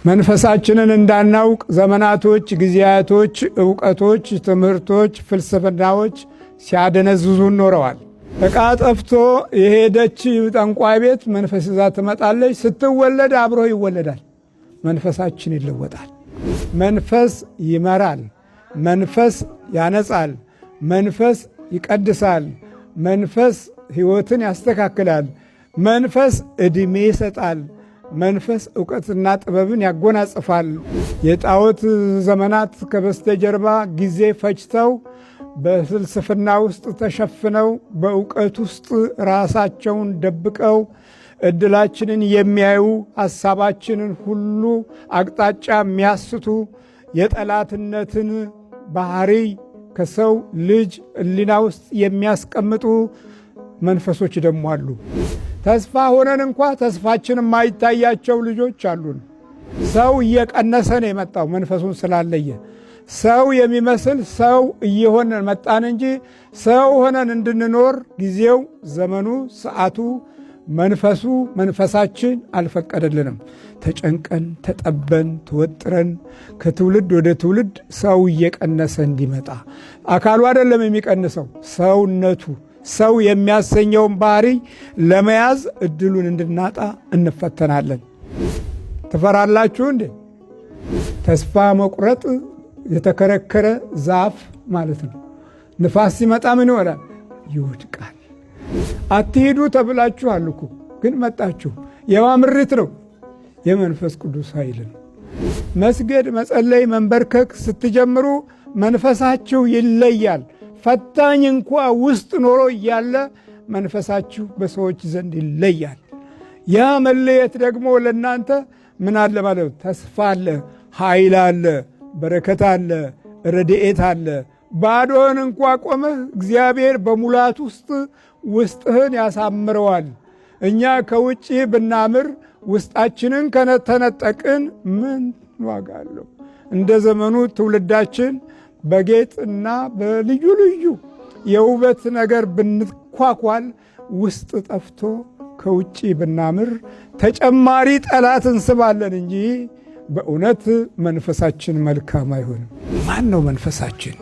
መንፈሳችንን እንዳናውቅ ዘመናቶች፣ ጊዜያቶች፣ እውቀቶች፣ ትምህርቶች፣ ፍልስፍናዎች ሲያደነዝዙን ኖረዋል። ዕቃ ጠፍቶ የሄደች ጠንቋይ ቤት መንፈስ ይዛ ትመጣለች። ስትወለድ አብሮ ይወለዳል። መንፈሳችን ይለወጣል። መንፈስ ይመራል። መንፈስ ያነጻል። መንፈስ ይቀድሳል። መንፈስ ሕይወትን ያስተካክላል። መንፈስ ዕድሜ ይሰጣል። መንፈስ እውቀትና ጥበብን ያጎናጽፋል። የጣዖት ዘመናት ከበስተጀርባ ጊዜ ፈጅተው በፍልስፍና ውስጥ ተሸፍነው በእውቀት ውስጥ ራሳቸውን ደብቀው ዕድላችንን የሚያዩ፣ ሐሳባችንን ሁሉ አቅጣጫ የሚያስቱ፣ የጠላትነትን ባህሪ ከሰው ልጅ ሕሊና ውስጥ የሚያስቀምጡ መንፈሶች ደግሞ አሉ። ተስፋ ሆነን እንኳ ተስፋችን የማይታያቸው ልጆች አሉን። ሰው እየቀነሰ ነው የመጣው መንፈሱን ስላለየ። ሰው የሚመስል ሰው እየሆነን መጣን እንጂ ሰው ሆነን እንድንኖር ጊዜው፣ ዘመኑ፣ ሰዓቱ፣ መንፈሱ፣ መንፈሳችን አልፈቀደልንም። ተጨንቀን፣ ተጠበን፣ ተወጥረን ከትውልድ ወደ ትውልድ ሰው እየቀነሰ እንዲመጣ፣ አካሉ አይደለም የሚቀንሰው፣ ሰውነቱ፣ ሰው የሚያሰኘውን ባህሪ ለመያዝ እድሉን እንድናጣ እንፈተናለን። ትፈራላችሁ እንዴ? ተስፋ መቁረጥ የተከረከረ ዛፍ ማለት ነው። ንፋስ ሲመጣ ምን ይሆናል? ይወድቃል። አትሂዱ ተብላችኋል እኮ፣ ግን መጣችሁ። የማምሪት ነው፣ የመንፈስ ቅዱስ ኃይል ነው። መስገድ፣ መጸለይ፣ መንበርከክ ስትጀምሩ መንፈሳችሁ ይለያል። ፈታኝ እንኳ ውስጥ ኖሮ እያለ መንፈሳችሁ በሰዎች ዘንድ ይለያል። ያ መለየት ደግሞ ለእናንተ ምን አለ ማለት ነው? ተስፋ አለ፣ ኃይል አለ፣ በረከት አለ፣ ረድኤት አለ። ባዶህን እንኳ ቆመህ እግዚአብሔር በሙላት ውስጥ ውስጥህን ያሳምረዋል። እኛ ከውጭ ብናምር ውስጣችንን ከተነጠቅን ምን ዋጋ አለው? እንደ ዘመኑ ትውልዳችን በጌጥና በልዩ ልዩ የውበት ነገር ብንኳኳል ውስጥ ጠፍቶ ከውጭ ብናምር ተጨማሪ ጠላት እንስባለን እንጂ በእውነት መንፈሳችን መልካም አይሆንም። ማን ነው መንፈሳችን?